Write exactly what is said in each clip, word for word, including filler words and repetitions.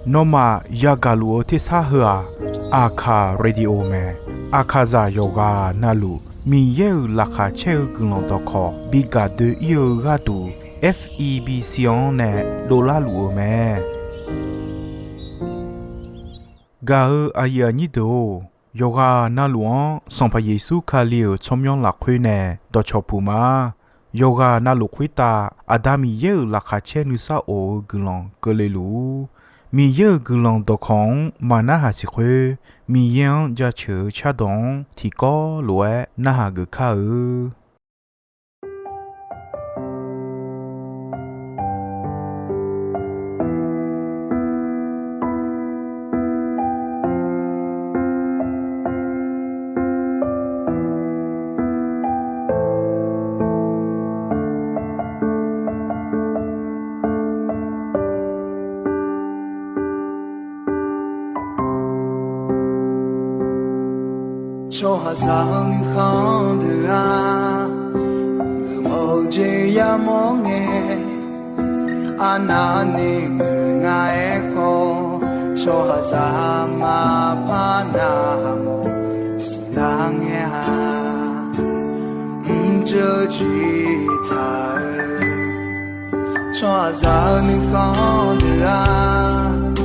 Nawmaf yagaq luf-eu tersar heu-aq, Aqkaq Radio mae. Aqkaqzaq yawqghaq navluf Miqyaer-euq laqkhaq caer-eu guiqlanq dawqkawq bi gaq doe-ir-eu gharduq, F E B C-anr nae dovlar luf-euq mae. Gaq-eu aqyuif aqnyir deuq-or, yawqghaq navluf-anr Sanqpaq Yeqsur Kali-euq tsawrmyanr lafkhoer nae dawqcawq puq ma. Yawqghaq navluf khoertav Aqda Miqyaer-euq laqkhaq caer nuisar of-eu guiqlanq keuvle luf-ur. Miqyaer-euq guiqlanq dawqkawq-anr maqnarhaq siq khoer, Miqyaer-anr jaceuq-eu cardawq-anr tiqkawv lof-aer narhaq geuf kar-eu. Tsawrhaqzaq-eu nuikhanr deuq-aq, geufmawf-eu jeq yamawr ngae, arnavni muiq nga-aer khawf, tsawrhaqzaq maqpar navmawf siqlar ngae-a. Mrjeuv jiq taq-eu tsawrhaqzaq-eu nuikhanr deuq-aq,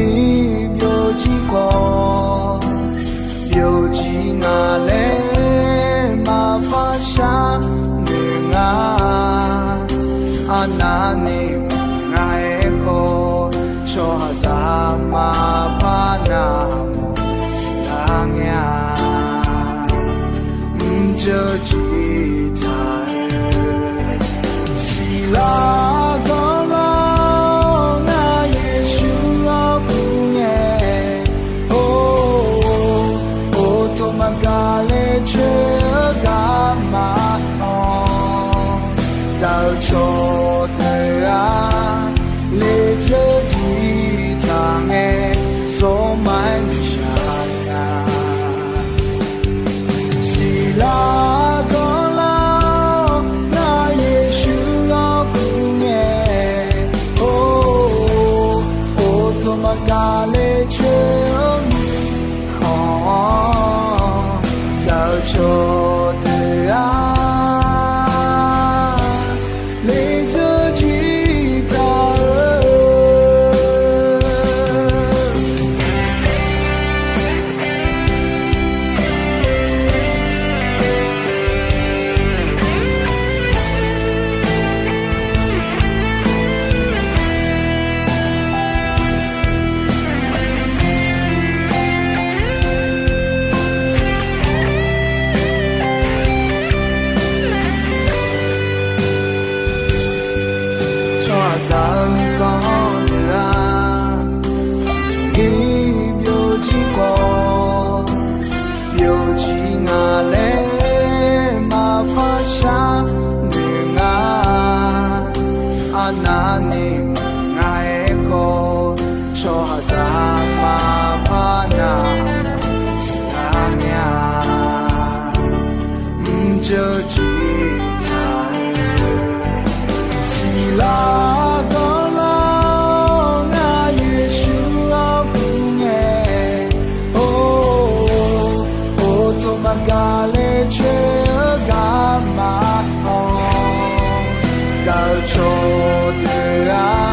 iq byovjir khawf, byovjir nga laer maqpar sharnoeq nga. Arnavni muiq nga-aer khawf, tsawrhaqzaq maqpar navmawf siqlar ngae-a. Mrjeuv jiq taq-eu siqlar ganrlar-awr, ngar Yeqsur-anr kur ngae, or, or, or, tov maqgaq le coer-eu garma-anr, daq-eu cawqdeuq-aq, lejeur jiq taq ngae, zawrma-aer nuishaq nya. Siqlar ganrlar-awr, ngar Yeqsur-anr kur ngae, or, or, or, tov maqgaq le coer-eu mirkhanq-anr, daq-eu cawqdeuq-aq, lejeur jiq taq-eu Tsawrhaqzaq-eu nuikhanr deuq-aq, iq byovjir khawf, byovjir nga laer maqpar sharnoeq nga. Arnavni muiq nga-aer khawf, tsawrhaqzaq maqpar navmawf siqlar ngae-a. Mrjeuv jiq taq-eu siqlar ganrlar-awr, ngar Yeqsur-anr kur ngae, or, or, or, tov maqgaq le coer-eu garma-anr, daq-eu cawqdeuq-aq,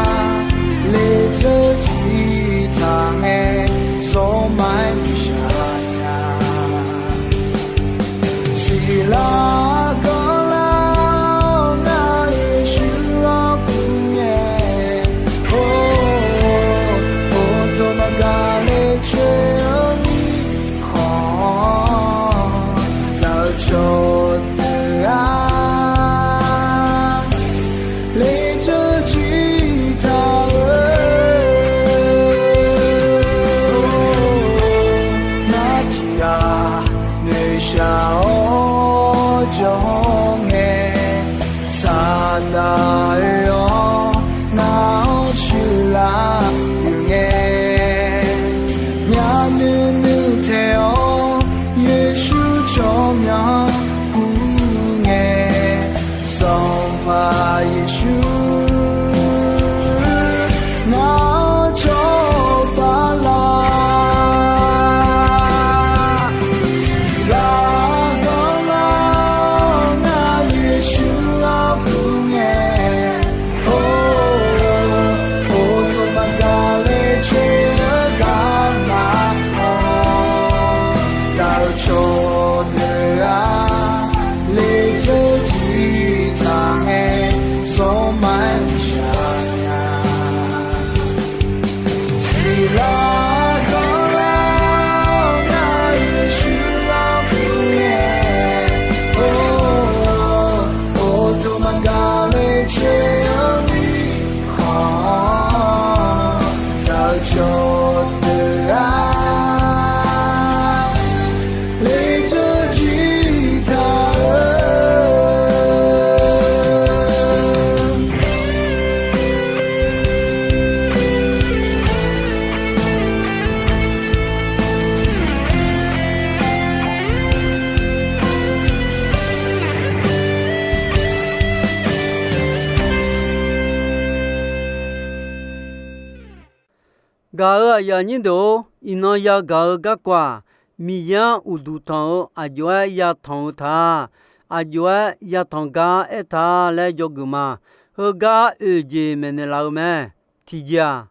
Gaq-euq aqyuif aqnyir deuq-or, iqnan yagaq-eu garkawv-aq, Miqyaer-anr uqduq tanq-eu aqjox-aer yatanq-eu ta, aqjox-aer yatanq gar aertaq laer dzawgeuf ma. Heugar oeq jeq maeqnaeq laf-eu mae. Tiqjeq-aq,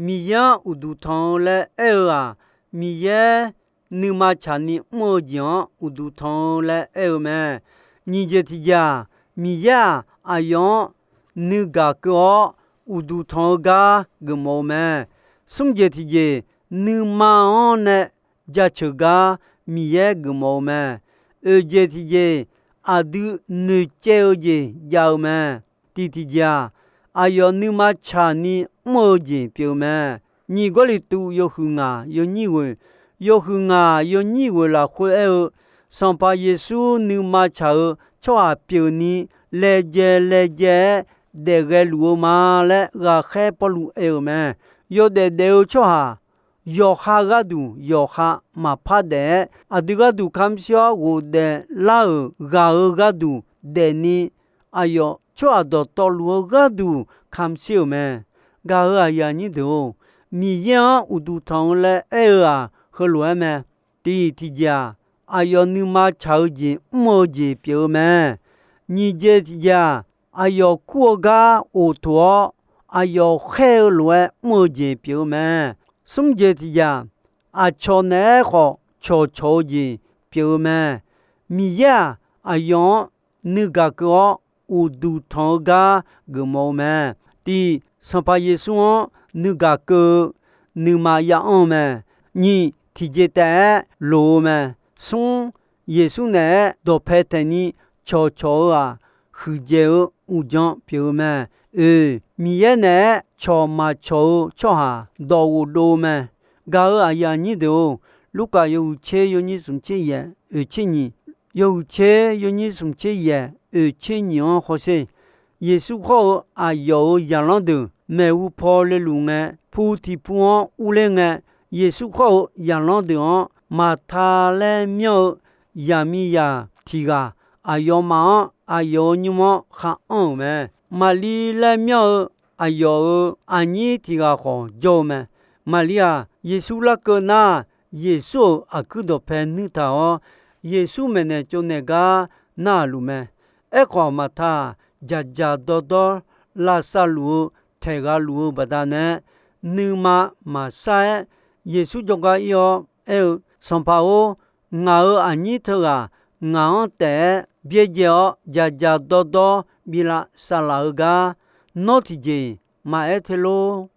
Miqyaer-anr uqduq tanq-eu laer aer-eu-aq, Miqyaer nuima tsaqni mr-eu jeq-anr uqduq tanq-eu laer aer-eu mae. Nyiq jeq tiqjeq-aq, Miqyaer-aq, aqyawf-anr nuigaq keuv-awr uqduq tanq-eu gar geufmawf-eu mae. Smr jeq tiqjeq, nuima-anr nae jaceuq gar Miqyaer geufmawf-eu mae. Oeq jeq tiqjeq, aqdui noeqcaev-eu jeq jav-eu mae. Tiq tiqjeq-aq, aqyawf nuima tsaqni mr-eu jeq pyeuf-eu mae. Nyiq Gawrliqtu yawhuiq ngaq yawnyir ghoeq, yawhuiq ngaq yawnyir ghoeq lafkhoer aer-eu, Sanqpaq Yeqsur nuima tsaq-eu tsawrhaq pyeufni laejae laejae-aer daefghae luf-eu ma laer ghaqkhaer Pawrluv aer-eu mae. Yawdaef daef-eu tsawrhaq yawqha gharduq yawqha maqpar daef-aer, aqdui gharduq kamq shir-awr ghofdaef lar-euq ghaq-euq gharduq daefni, aqyawf tsawrhaq dawqtawvluf-eu gharduq kamq shir-euq mae. Gaq-euq aqyuif aqnyir deuq-or, Miqyaer-anr uqduq tanq-eu laer aer-eu-aq, heulof-aer mae. Tiq tiqjeq-aq, aqyawf nuima tsaq-eu jeq mr-eu jeq pyeuf-eu mae. Nyiq jeq tiqjeq-aq, aqyawf kur-eu gar of toq-awr, aqyawf khaer-eu lof-aer mr-eu jeq pyeuf-eu mae. Smr jeq tiqjeq-aq, aqcawq naeq-aer khawf cawqcawq-eu jeq pyeuf-eu mae. Miqyaer-aq, aqyawf-anr nuigaq keuv-awr uqduq tanq-eu gar geufmawf-eu mae. Tiq, Sanqpaq Yeqsur-anr nuigaq keuv-eu nuima ya'anr-eu mae. Nyiq, tiqjeq taef-aer loq-eu mae. Smr, Yeqsur naeq-aer dawqpae taeqni cawqcawq-eu-aq, huiqdzaeq-eu uqdzan pyeuf-eu mae. Oeq, Miqyaer naeq-aer cawq maqcawq-eu tsawrhaq dawq ghofdov-eu mae. Gaq-euq aqyuif aqnyir deuq-or, Lurkaf yawhuiq tser yawnyir smq tser yaeq oeq tser nyiq, yawhuiq tser yawnyir smq tser yaeq oeq tser nyiq-anr hawsher. Yeqsur khawr-eu aqyawf-euq zaqlanr deuq maeqhu paw leluf ngae, pu tiq pu-anr urler ngae, Yeqsur khawr-eu zaqlanr deuq-anr Maqta laer myanr-eu zaqmiqzaq tiq ghaq, aqyawfmaf-anr aqyawf-euq nymr-anr khar anr-euq mae. Maqli laer myanr-eu aqyawf-euq aqnyir tiq ghaq khawf jawr-eu mae. Maqli-aq, Yeqsur larkeuv nar, Yeqsur-euq aqkuir dawqpae nuir taq-awr, Yeqsur maeqnaeq tsovnaeq gar narhaq luf mae. Aerkhawf, Maqta-aq, dzaqdzaq dawrdawr lavsav luf-eu taeq ghaq luf-eu baqdanae, nuima maqsar-aer, Yeqsur jawrgar ir-awr aer-eu, Sanqpaq-or, ngaq-euq aqnyir teughaq ngaq-anr taef-aer byaerdzae-awr dzaqdzaq dawrdawr bi lavsav laf-eu gar, nawr tiqjeq maqaer te lor.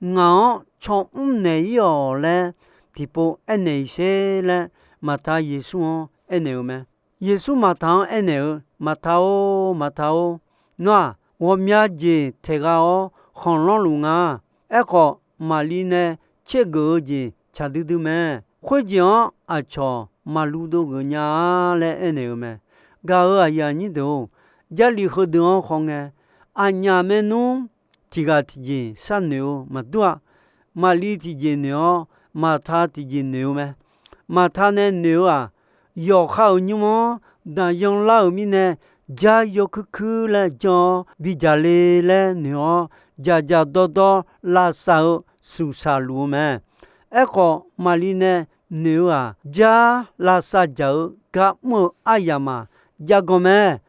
Ngaq-anr caw mr naeq-ir-awq laer tiqpov aernaeq-iq sher laer, Maqta Yeqsur-anr aernaeq-eu mae. Yeqsur Maqta-anr aernaeq-eu, Maqta-or, Maqta-or, nawr-aq, ghawqmya jeq taeq ghaq-awr khanqlanr luf nga. Aerkhawf, Maqli nae caergeuf-eu jeq tsaq duidui mae. Khoerjeq-anr aqcawq maqlu dov geuf nya-a laer aernaeq-eu mae. Gaq-euq aqyuif aqnyir deuq-or, Jarlif heudeuq-anr khawf ngae, aqnyaf maernmr tiq ghaq tiqjeq sharnoeq-eu maqdur-a. Maqli tiqjeq noeq-awr, Maqta tiqjeq noeq-eu mae. Maqta nae noeq-eu-aq, yawqha-euq nymr-anr daqyan lar-euq mirnae, jar yawkuir kuir laer jan-awr bi dzaq le laer noeq-awr, dzaqdzaq dawrdawr lavsav-eu suqsaq luf-eu mae. Aerkhawf, Maqli nae noeq-eu-aq, jar lavsav dzaq-eu gar mr-eu aryamq-aq, jav ganq mae.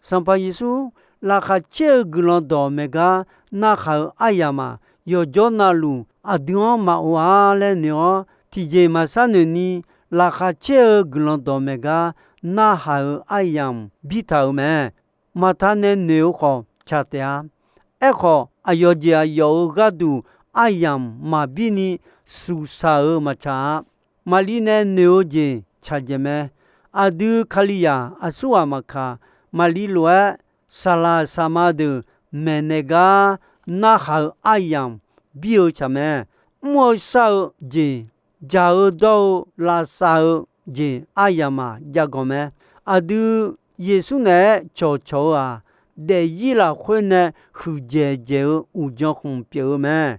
Sanqpaq Yeqsur laqkhaq caer-eu guiqlanq dawqmaeq gar narhaq-euq aryamq-aq, yawqjawr navluf aqdui-anr maqof-a laer noeq-awr, tiqjeq maqsar noeqni, laqkhaq caer-eu guiqlanq dawqmaeq gar narhaq-euq aryamq bir taq-euq mae. Maqta nae noeq-eu khawf tsaq taef-a. Aerkhawf, aqyawf jeq aqyawf-euq gharduq aryamq maqbirni suqsaq-euq maqtsaq-a. Maqli nae noeq-eu jeq tsaq dzaeq mae. Aqdui Kalizaq aqsurghaq maqkaq, Maqli lof-aer saqlaq saqma deuq maeqnaeq gar narhaq-euq aryamq bir-eu tsaq mae. Mr-eu shar-eu jeq, dzaq-eu dawr-eu lavsav-eu jeq aryamq-aq jav ganq mae. Aqdui Yeqsur naeq-aer cawqcawq-eu-aq, daefzir lafkhoer nae huiqdzaeq dzaeq-eu uqdzan khmq pyeuf-eu mae.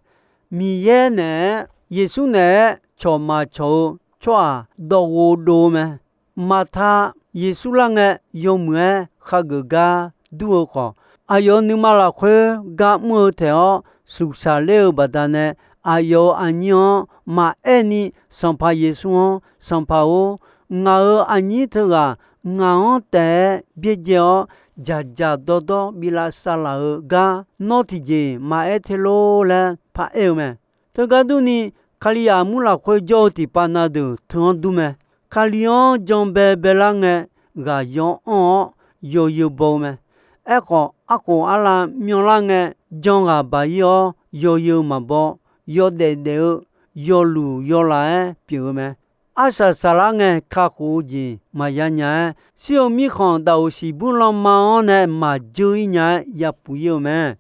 Miqyaer naeq-aer, Yeqsur naeq-aer cawq maqcawq-eu tsawrhaq dawq ghofdov-eu mae. Maqta Yeqsur lar ngae, yawmuiq-aer khageuf gar dur-eu khawf, aqyawf nuima lafkhoer gar mr-eu taef-awr suqsaq ler-eu baqdanae, aqyawf-euq aqnyir-anr maqaer ni, Sanqpaq Yeqsur-anr, Sanqpaq-or, ngaq-euq aqnyir teughaq ngaq-anr taef-aer byaerdzae-awr, dzaqdzaq dawrdawr bi lavsav laf-euq gar nawr tiqjeq maqaer te lor laer paraer-eu mae. Teugar durni, Kalizaq armur lafkhoer jawr-eu tiqpav na deuq teu-anr dur mae. Kali-anr jan bae baelar ngae, ghaq yaw anr-awr, yawzeu baw-eu mae. Aerkhawf, arkhof arlav myanlar ngae, jan ghaq baq-ir-awr, yawzeu maqbaw, yawdaef daef-eu, yawluq yawlaf-aer pyeuf-eu mae. Arsaq saqlar ngae, kakhof-eu jeq maqya nya-aer, shir-eu mirkhanq daf-euq siqbur lanma-anr nae maqjeur-ir nya-aer yapuq-ir-eu mae.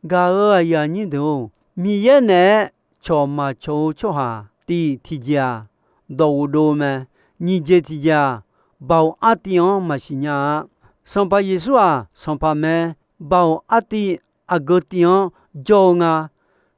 Gaq-euq aqyuif aqnyir deuq-or, Miqyaer naeq-aer cawq maqcawq-eu tsawrhaq tiq tiqjeq-aq, dawqghof dov-eu mae. Nyiq jeq tiqjeq-aq, baoq artiv-anr maqsiq nya-a. Sanqpaq Yeqsur-aq, Sanqpaq mae. Baoq artiv aqgeu tiv-anr jawr-eu nga.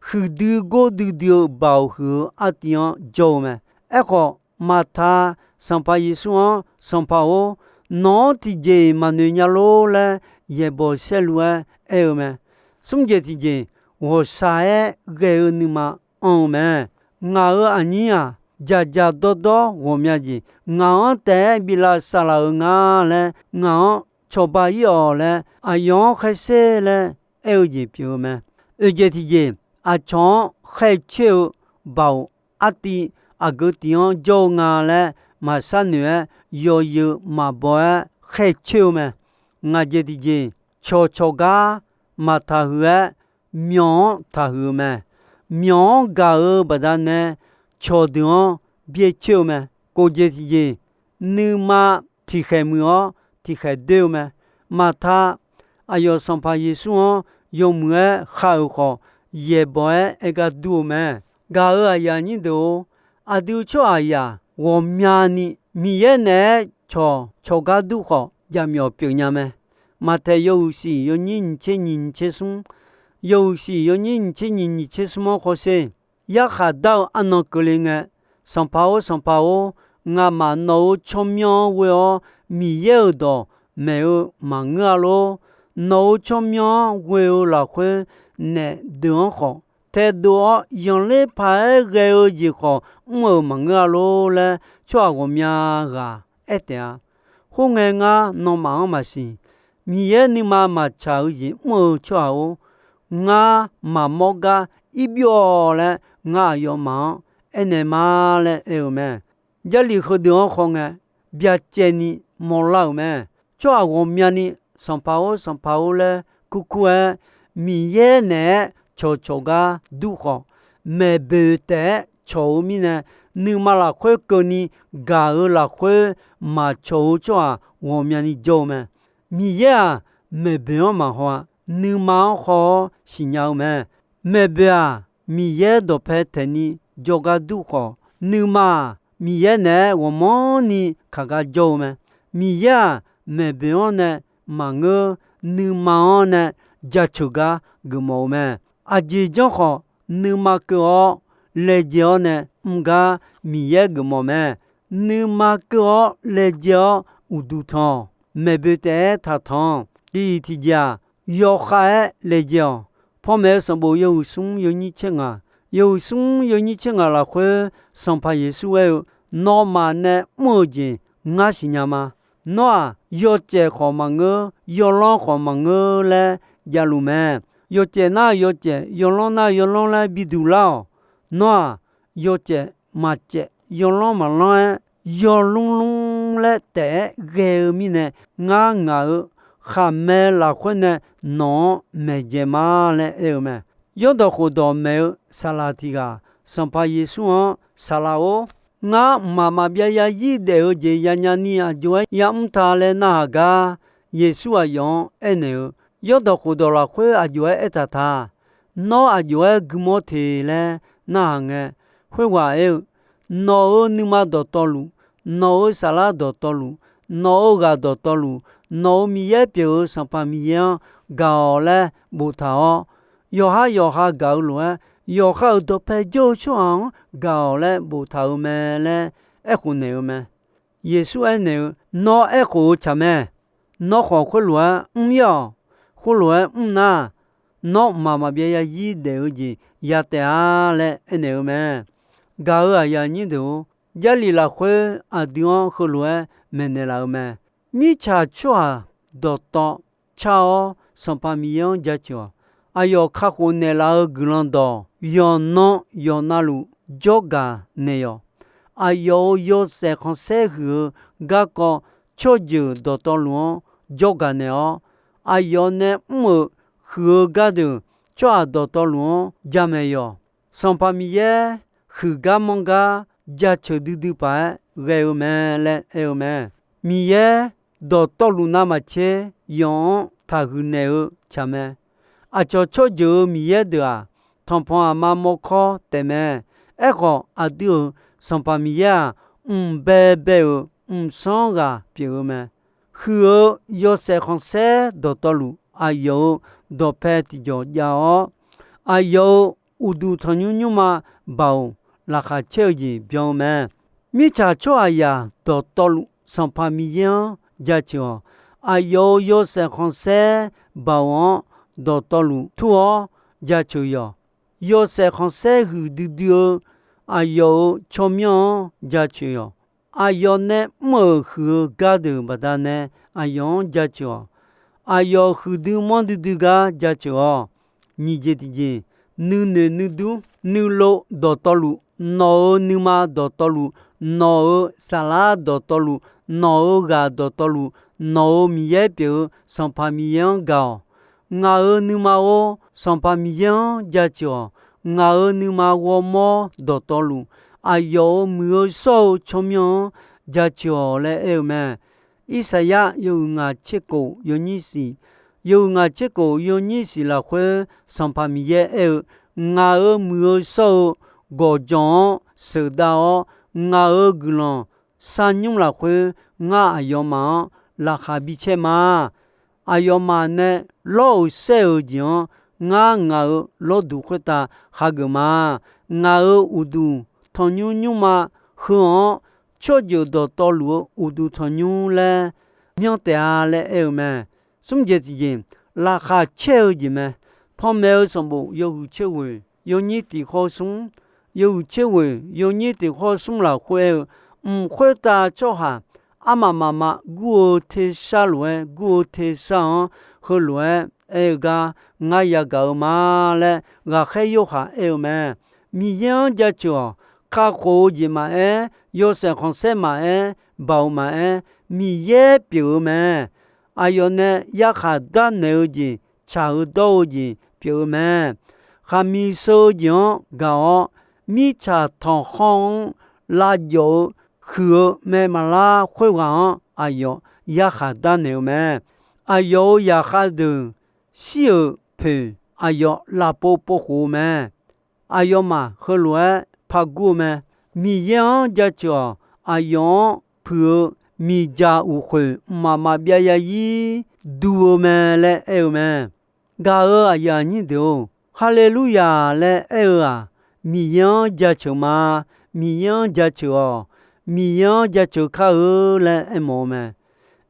Huiqdui gordui dui-eu baoq huiq-eu artiv-anr jawr-eu mae. Aerkhawf, Maqta Sanqpaq Yeqsur-anr, Sanqpaq-or, nawq-anr tiqjeq-iq maqnoeq nya lor laer yaeqbawq saerlu-aer aer-eu mae. Smr jeq tiqjeq, ghawqshaq-aer ghae-eu nuima anr-eu mae. Ngaq-euq aqnyir-aq, dzaqdzaq dawrdawr ghawqmya jeq ngaq-anr taef-aer bi lavsav laf-eu nga laer, ngaq-anr cawba-ir-awq laer, aqyawf-anr khaerser laer aer-eu jeq pyeuf-eu mae. Oeq jeq tiqjeq, aqcawq-anr khaercoer-eu baoq artiv aqgeu tiv-anr jawr-eu nga laer maqshar noeq-aer, yawzeu maqbaw-aer khaercoer-eu mae. Ngaq jeq tiqjeq, cawqcawq gar maqtaqhuiq-aer, myawq-anr taqhuiq-eu mae. Myawq-anr gaq-eu baqdanae, cawqdeuq-anr byaercoer-eu mae. Kof jeq tiqjeq, nuima tiqkhaeq muiq-awr tiqkhaeq doer-eu mae. Maqta, aqyawf Sanqpaq Yeqsur-anr yawmuiq-aer khar-euq khawf, yaeqbawq-aer aer gar dur-eu mae. Gaq-euq aqyuif aqnyir deuq-or, aqdui tsawrhaqzaq ghawqmyani Miqyaer naeq-aer cawq cawq gar dur khawf, jaqmyawf pyeuf nya mae. Maqtaeq yawhuiq shiq yawnyir nyiq tser nyiq nyiq tser smr, yawhuiq shiq yawnyir nyiq tser nyiq nyiq tser smr-anr hawsher. Yarkhaq dar-eu arnan keuvle ngae, Sanqpaq-or, Sanqpaq-or, ngamaf nawq-euq tsawrmyanr-anr ghoe-awr Miqyaer-euq dawq maeq-eu maqngeur-a lor. Nawq-euq tsawrmyanr-anr ghoe-eu lafkhoer naef deuq-anr khawf, taedov-awr yanqler paq-aer ghae-eu jeq khawf mr-euq maqngeur-a lor laer, tsawrhaq ghawqmya ghaq aer taef-a. Khoerngae ngar nawmaf-anr maqsiq. Miqyaer nuima maqtsaq-eu jeq mr-eu tsawrhaq-or, ngar maqmawr gar ir byov-awq laer, ngar aqyawfmaf-anr aernaeq ma laer aer-eu mae. Jarlif heudeuq-anr khawf ngae, byacaevni mawrlar-euq mae. Tsawrhaq ghawqmyani Sanqpaq-or, Sanqpaq-or laer kurkur-aer, Miqyaer naeq-aer cawqcawq gar dur khawf, maeqboeq taef-aer cawq-eu mirnae, nuima lafkhoer keuvni gaq-eu lafkhoer maqcawq-eu tsawrhaq ghawqmyani jawr-eu mae. Miqyaer-aq, maeqboeq-anr maqhaw-a. Nuima-anr haw-awr siqnya-eu mae. Maeqboeq-aq, Miqyaer dawqpae taeqni jawrgar dur khawf, nuima-aq, Miqyaer naeq-aer ghawqmanrni kaq gar jawr-eu mae. Miqyaer-aq, maeqboeq-anr nae maqngeur, nuima-anr nae jaceuq gar geufmawf-eu mae. Aqjeq janr khawf, nuima keuv-awr laejae-awr nae mr gar Miqyaer geufmawf mae. Nuima keuv-awr laejae-awr uqduq tanq-awq. Maeqboeq taef-aer taqtanq-awq. Tiq tiqjeq-aq, yawkhav-aer laejae-awq. Panmaeq-eu sanqbof yawhuiq smr yawnyir tser ngaq, yawhuiq smr yawnyir tser ngaq lafkhoer Sanqpaq Yeqsur aer-eu, Nawmaf nae mr-eu jeq ngar siqnya ma. Nawr-aq, yawcaef khawf maqngeur, yawlanr khawf maqngeur laer javluf mae. Yawcaef nar yawcaef, yawlanr nar yawlanr laer biduq lar-awq. Nawr-aq, yawcaef maqcaef, yawlanr maqlanr-aer, yawlmr lmr laer taef-aer ghae-eu mirnae, ngar ngaq-euq khaqmae lafkhoer nae nawq-anr maeqdzaeq ma laer aer-eu mae. Yawrdawq khofdawq maeq-eu saqlaq tiq ghaq Sanqpaq Yeqsur-anr, Saqlaq-or, ngar mqmaq maqbyav yarzir daef-eu jeq yanya ni aqjox-aer yamr ta laer narhaq gar, Yeqsur aqyawf-anr aernaeq-eu, Yawrdawq khofdawq lafkhoer aqjox-aer aertaq ta? Nawr aqjox-aer guimawr te laer narhaq ngae, khoerghaq aer-eu, Nawq-euq nuima dawqtawvluf, nawq-euq saflar dawqtawvluf, nawq-euq ghaq dawqtawvluf, nawq-euq Miqyaer pyeuf-eu Sanqpaq Miqyaer-anr gaq-awq laer boftaq-awr, yawqhar yawqha gaq-eu lof-aer, yawqha-euq dawqpae jawr-eu tsawrhaq-anr gaq-awq laer boftaq-euq mae laer aerkhof naeq-eu mae. Yeqsur aernaeq-eu, Nawr aerkhof-eu tsaq mae. Nawr khawf khoerlof-aer mr-ir-awq. Khoerlof-aer mr nar, nawr mqmaq maqbyav yarzir daef-eu jeq ya taef-a laer aernaeq-eu mae. Gaq-euq aqyuif aqnyir deuq-or, Jarlif lafkhoer aqdui-anr heulof-aer maeqnaeq laf-eu mae. Mirtsaq tsawrhaq dawqtawv car-awr, Sanqpaq Miqyaer-anr jaceuq-awq. Aqyawf kakhof naeqlaf-eu guiqlanq dawq yawqnan yawqnavluf jawrgaq naeq-awq. Aqyawf-euq yawshaef khanqsaer huiq-eu garkawv tsawrjeuq dawqtawvluf-anr jawrgaq naeq-awr, aqyawf nae mr-euq huiq-eu gardeuq tsawrhaq dawqtawvluf-anr jamaeq yawq. Sanqpaq Miqyaer huiqgar manrgar jaceuq duidui paq-aer ghae-eu mae laer aer-eu mae. Miqyaer dawqtawvluf navmaqtser yawf-anr taqhuiq naeq-eu tsaq mae. Aqcawq tsawrjeuq-euq miqyaer deuq-aq, tanqpanq aqma mawrkawr taefmae. Aerkhawf, aqdui-euq Sanqpaq Miqyaer-aq, mq baebae-euq mqsanr ghaq pyeuf-eu mae. Huiq-eu yawshaef khanqsaer dawqtawvluf, aqyawf-euq dawqpae tiqjawq jav-awr, aqyawf-euq uqduq tanqnymr nymrma baoq laqkhaq caer-eu jeq byan-eu mae. Mirtsaq tsawrhaqzaq dawqtawvluf Sanqpaq Miqyaer-anr jaceuq-awq. Aqyawf-euq yawshaef khanqsaer baoq-anr dawqtawvluf tur-awr jaceuq yawq. Yawshaef khanqsaer huiqdui dui-eu aqyawf-euq tsawrmyanr-anr jaceuq yawq. Aqyawf nae mr-euq huiq-eu gardeuq baqdanae aqyawf-anr jaceuq-awq. Aqyawf huiqdui manrdui dui gar jaceuq-awq. Nyiq jeq tiqjeq, nuinoeq nuidur nuilov dawqtawvluf, nawq-euq nuima dawqtawvluf, nawq-euq saflar dawqtawvluf, nawq-euq ghaq dawqtawvluf, nawq-euq Miqyaer pyeuf-eu Sanqpaq Miqyaer-anr gaq-awq. Ngaq-euq nuima-or, Sanqpaq Miqyaer-anr jaceuq-awq. Ngaq-euq nuima ghawrmawr dawqtawvluf, aqyawf-euq muiq-eu shawr-eu tsawrmyanr-anr jaceuq-awq laer aer-eu mae. Irsaqyar yawhuiq ngaq tser kof yawnyir siq, yawhuiq ngaq tser kof yawnyir siq lafkhoer Sanqpaq Miqyaer aer-eu, Ngaq-euq muiq-eu shawr-eu gawqjawq-anr sheuqdav-awr, ngaq-euq guiqlanq sharnymr lafkhoer ngar aqyawfmaf-anr laqkhaq bicaer ma. Aqyawfmaf nae lawr-euq saer-euq jeq-anr ngar ngaq-euq lawrduq khoertav hageuf ma. Ngaq-euq uqduq tanqnymr nymrma heu-anr tsawrjeuq dawqtawvluf-eu uqduq tanqnymr laer myanr taef-a laer aer-eu mae. Smr jeq tiqjeq, laqkhaq caer-eu jeq mae. Panmaeq-eu sanqbof yawhuiq tser ghoeq yawnyir tiq khawr smr, yawhuiq tser ghoeq yawnyir tiq khawr smr lafkhoer aer-eu, mq khoertav tsawrhaq armaf mafma gur-eu tersar lof-aer gur-eu tersar-anr heulof-aer aer-eu gar ngar yagaq-eu ma laer ghaqkhaer Yorhaq aer-eu mae. Miqyaer-anr jaceuq-awq. Kakhof-eu jeq maqaer, yawshaef khanqsaer maqaer, baoq maqaer, Miqyaer pyeuf-eu mae. Aqyawf nae yarkhaq darnaeq-eu jeq, tsaq-eu dawr-eu jeq pyeuf-eu mae. Khaqmiq sheu-eu jeq-anr gaq-awr, mirtsaq tanqkhawr-anr lavjawf-eu huiq-eu mae maqlar khoerghaq-anr aqyawf yarkhaq darnaeq-eu mae. Aqyawf-euq zaqkhav deuq shir-euq poeq aqyawf lavpov povkhof-eu mae. Aqyawfmaf heulof-aer pargur-eu mae. Miqyaer-anr jaceuq-awq. Aqyawf-anr puiq-eu miqdzaq uqkhoeq mqmaq maqbyav yarzir du-eu mae laer aer-eu mae. Gaq-euq aqyuif aqnyir deuq-or, Haleluya laer aer-eu-aq, Miqyaer-anr jaceuq ma. Miqyaer-anr jaceuq-awq. Miqyaer-anr jaceuq kar-eu laer aermawf-eu mae.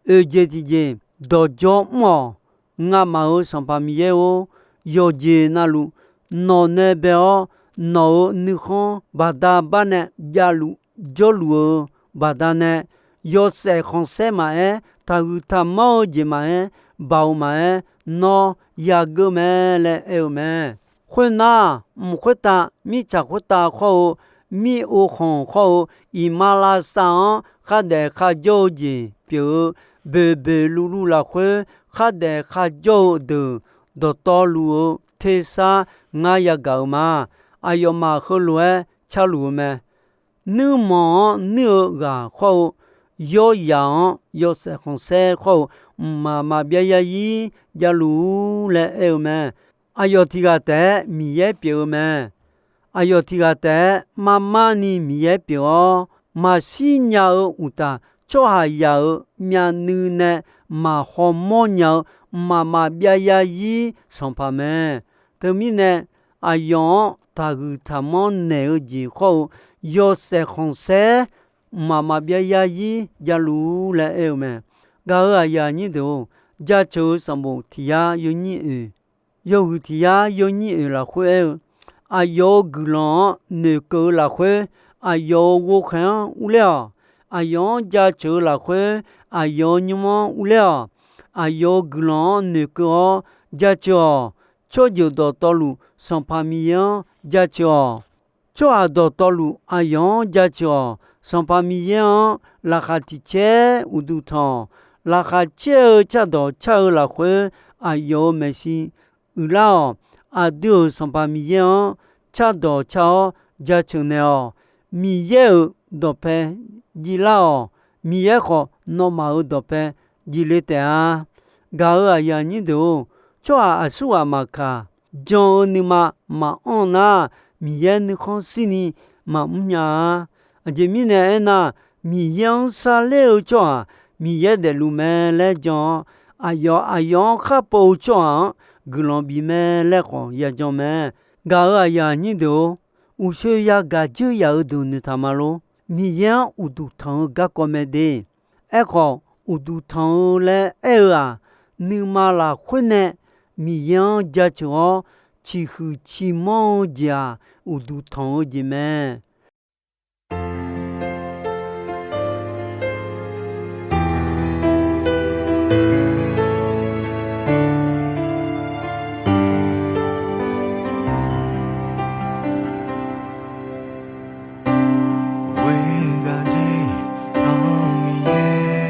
Oeq jeq tiqjeq, dawqdzawr mr-awq. Ngamaf-euq Sanqpaq Miqyaer-or, yawqjeq navluf nawq nae bae-awr, nawq-euq nuikhanr baqda bar nae javluf jawrluf-eu baqdanae, yawshaef khanqsaer maqaer, taqhuiq taqmanr-eu jeq maqaer, baoq maqaer, nawr yageur mae laer aer-eu mae. Khoernar, mq khoertav, mirtsaq khoertav khawr-eu, mir-ov khanq khawr-eu, iqmalavshav-anr khardaef kharjawr-eu jeq pyeuf-eu, boeqboeq luvluv lafkhoer khardaef kharjawr-eu deuq dawqtawvluf-eu tersar ngar yagaq-euq ma. Aqyawfmaf heulof-aer carluf-eu mae. Nuirmanq-anr nuir-eu ghaq khawr-eu, yawryaq-anr yawshaef khanqsaer khawr-eu, mqmaq maqbyav yarzir javluf-ur laer aer-eu mae. Aqyawf tiq ghaq taef-aer Miqyaer pyeuf-eu mae. Aqyawf tiq ghaq taef-aer marmar ni Miqyaer pyeuf-awr, maqshir nya-eu uqtaf, tsawrhaqzaq-euq myavnuiv nae maqhaw mawrnya-eu mqmaq maqbyav yarzir sanqpaq mae. Teumirnae, aqyawf-anr taqhuiq taqmanr naeq-eu jeq khawr-eu, yawshaef khanqsaer mqmaq maqbyav yarzir javluf-ur laer aer-eu mae. Gaq-euq aqyuif aqnyir deuq-or, jaceuq-eu sanqbof tiq yar yawnyir oeq, Yawhuiq tiq yar yawnyir oeq lafkhoer aer-eu, aqyawf-euq guiqlanq-anr noeqkeuv-eu lafkhoer, aqyawf-euq ghovkhaeq-anr urler-awq. Aqyawf-anr jaceuq-eu lafkhoer, aqyawf-euq nymr-anr urler-awq. Aqyawf-euq guiqlanq-anr noeqkeuv-awr jaceuq-awq. Tsawrjeuq dawqtawvluf Sanqpaq Miqyaer-anr jaceuq-awq. Tsawrhaq dawqtawvluf aqyawf-anr jaceuq-awq. Sanqpaq Miqyaer-anr laqkhaq tiq caer uqduq tanq-awq. Laqkhaq caer-eu cardawq car-eu lafkhoer, aqyawf-euq maeqshi uiqlar-awq. Aqdui-euq Sanqpaq Miqyaer-anr cardawq car-awr jaceuq naeq-awq. Miqyaer-euq dawqpae jivlar-awq. Miqyaer khawf, nawmaf-euq dawqpae jivle taef-a. Gaq-euq aqyuif aqnyir deuq-or, tsawrhaq aqsurghaq maqkaq, jan-eu nuima maqanr nar, Miqyaer nuikhanr shirni maqmr nya-a. Aqjeq mirnae aernar, Miqyaer-anr sharler-eu tsawrhaq Miqyaer daefluf mae laer jan-awr, aqyawf aqyawf-anr khar pov-eu tsawrhaq-anr guiqlanq bif mae laer khawf yajan mae. Gaq-euq aqyuif aqnyir deuq-or, uqshoe yagaq dzeur yaf-eu deuq noeqtaq ma lor. Miqyaer-anr uqduq tanq-eu garkawv mae de. Aerkhawf, uqduq tanq-eu laer aer-eu-aq, nuima lafkhoer nae Miqyaer-anr jaceuq-awr, ciqhuiq ciqmanr-eu jeq-aq, uqduq tanq-eu jeq mae. Ghoe gaq jeq-anr Miqyaer,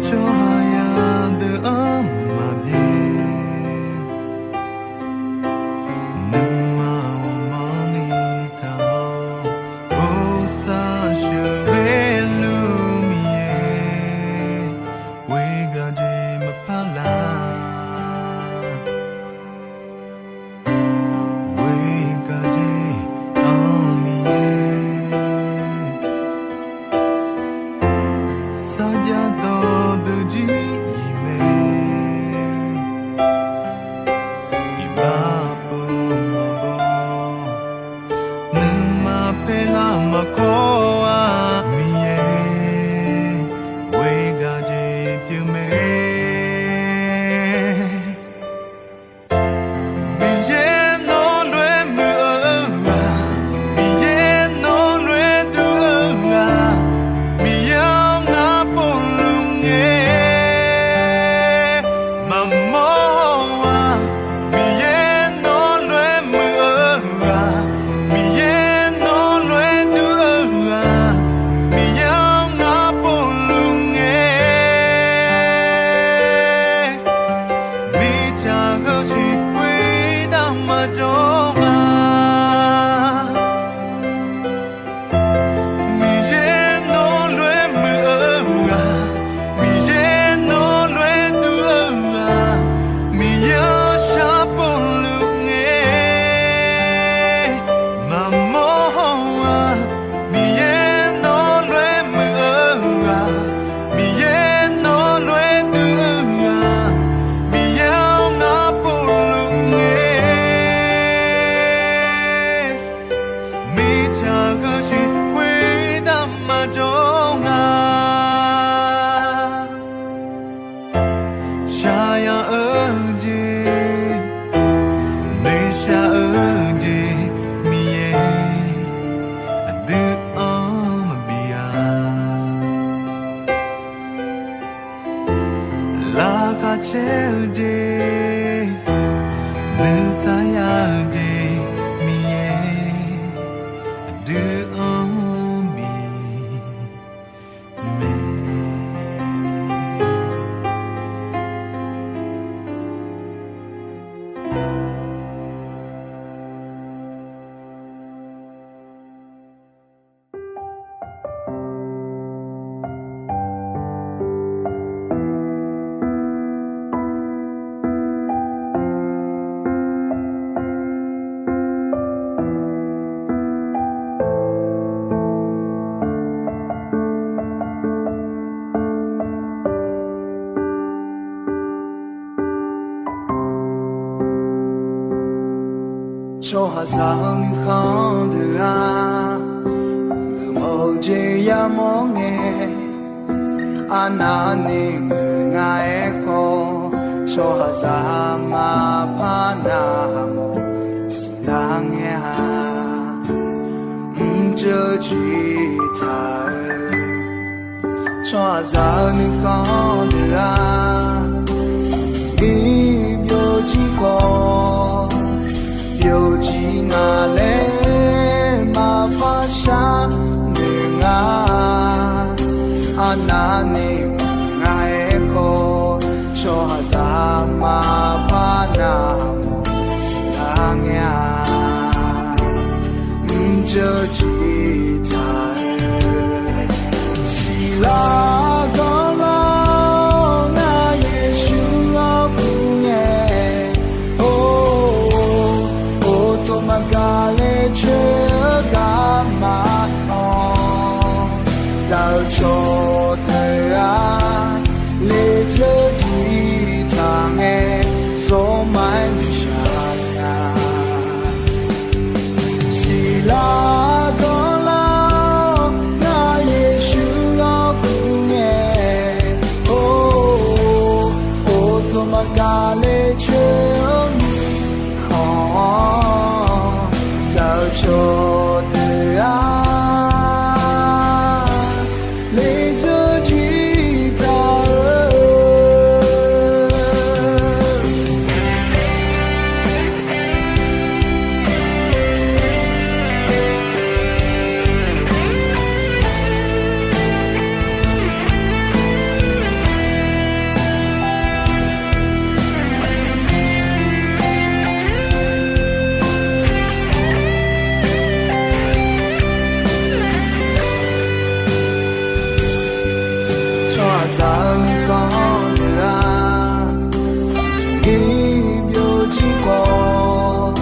tsawrhaq yadeuq-anr maqbyaer, nuima ghawqmanrni taq-awr, bosav sheuqghae luf Miqyaer, ghoe gaq jeq maqpar lar. Ghoe gaq jeq-anr Miqyaer, sarjax dawqdeuq jir iq mae, iqbax pov maqbaw, nuima paerlar maqkawr-a Miqyaer, ghoe gaq jeq pyeuf mae. Miqyaer nawr lof-aer muiq-eu ghaq, Miqyaer nawr lof-aer duq-eu ghaq, Miqyaer-anr ngar povluf ngae maqmawr-a. Miqyaer nawr lof-aer muiq-eu ghaq, Miqyaer nawr lof-aer duq-eu ghaq, Miqyaer-anr ngar povluf ngae, mirtsaq heusiq khoertav maqjawr nga. Miqyaer nawr lof-aer muiq-eu ghaq, Miqyaer nawr lof-aer duq-eu ghaq, Miqyaer-anr shar povluf ngae maqmawr-a. Miqyaer nawr lof-aer muiq-eu ghaq, Miqyaer nawr lof-aer duq-eu ghaq, Miqyaer-anr ngar povluf ngae, mirtsaq heusiq khoertav maqjawr nga. Shaqyaq-eu jeq, noeqshaq-eu jeq, Miqyaer aqdui-anr maqbi-a. Laqkhaq caer-eu jeq, nuisar ya-eu jeq, Miqyaer aqdui-anr bi mae. Tsawrhaqzaq-eu nuikhanr deuq-aq, geufmawf-eu jeq yamawr ngae, arnavni muiq nga-aer khawf, Tsawrhaqzaq maqpar navmaqsiq lar ngae-a. Mrjeuq jir taq-eu tsawrhaqzaq-eu nuikhanr deuq-aq, iq byovjir khawf, byovjir nga laer maqpar sharnoeq nga. Arnavni maqnga-aer khawf, tsawrhaqzaq maqpar navmaqsiq lar ngae-a. Mrjeuq jir taq-eu siqlar ganr lar-awr, ngar Yeqsur-anr kur ngae, or, or, tov maqgaq le coer-eu garma-anr, daq-eu cawqdeuq-aq, lejeur jir taq ngae, zawrma-aer nuishaq nya. Siqlar ganr lar-awr, ngar Yeqsur-anr kur ngae, or, or, tov maqgaq le coer-eu mirkhanq-anr, daq-eu cawqdeuq-aq, lejeur jir taq-eu Tsawrhaqzaq-eu nuikhanr deuq-aq, iq byovjir khawf,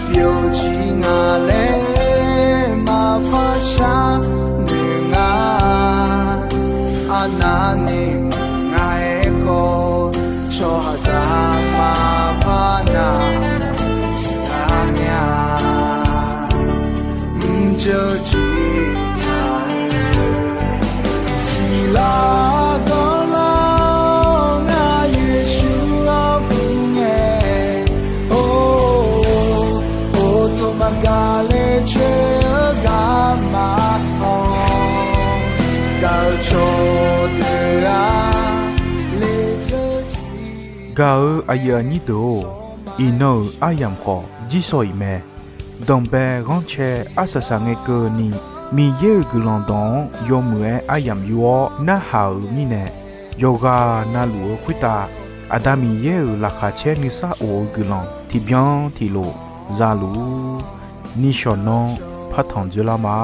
byovjir nga laer maqpar sharnoeq nga. Arnavni maqnga-aer khawf, tsawrhaqzaq maqpar navmaqsiq lar ngae-a. Mrjeuq jir taq-eu siqlar ganr lar-awr, ngar Yeqsur-anr kur ngae, or, or, tov maqgaq le coer-eu garma-anr, daq-eu cawqdeuq-aq, lejeur jir. Gaq-eu aqyuif aqnyir deuq-or, iqnan-euq aryamq khawf jirsawq iq mae. Danqbae ghanrcae arsaq saq ngae keuvni, Miqyaer-euq guiqlanq dawq-anr yawmuiq-aer aryamq yur-awr narhaq-euq mirnae, yawqghaq navluf-eu khoertav Aqda Miqyaer-euq laqkhaq caer nuisar of-eu guiqlanq tiqbyan tiqlof zaluf-ur. Nishawq nanr partanq dzoerlar ma.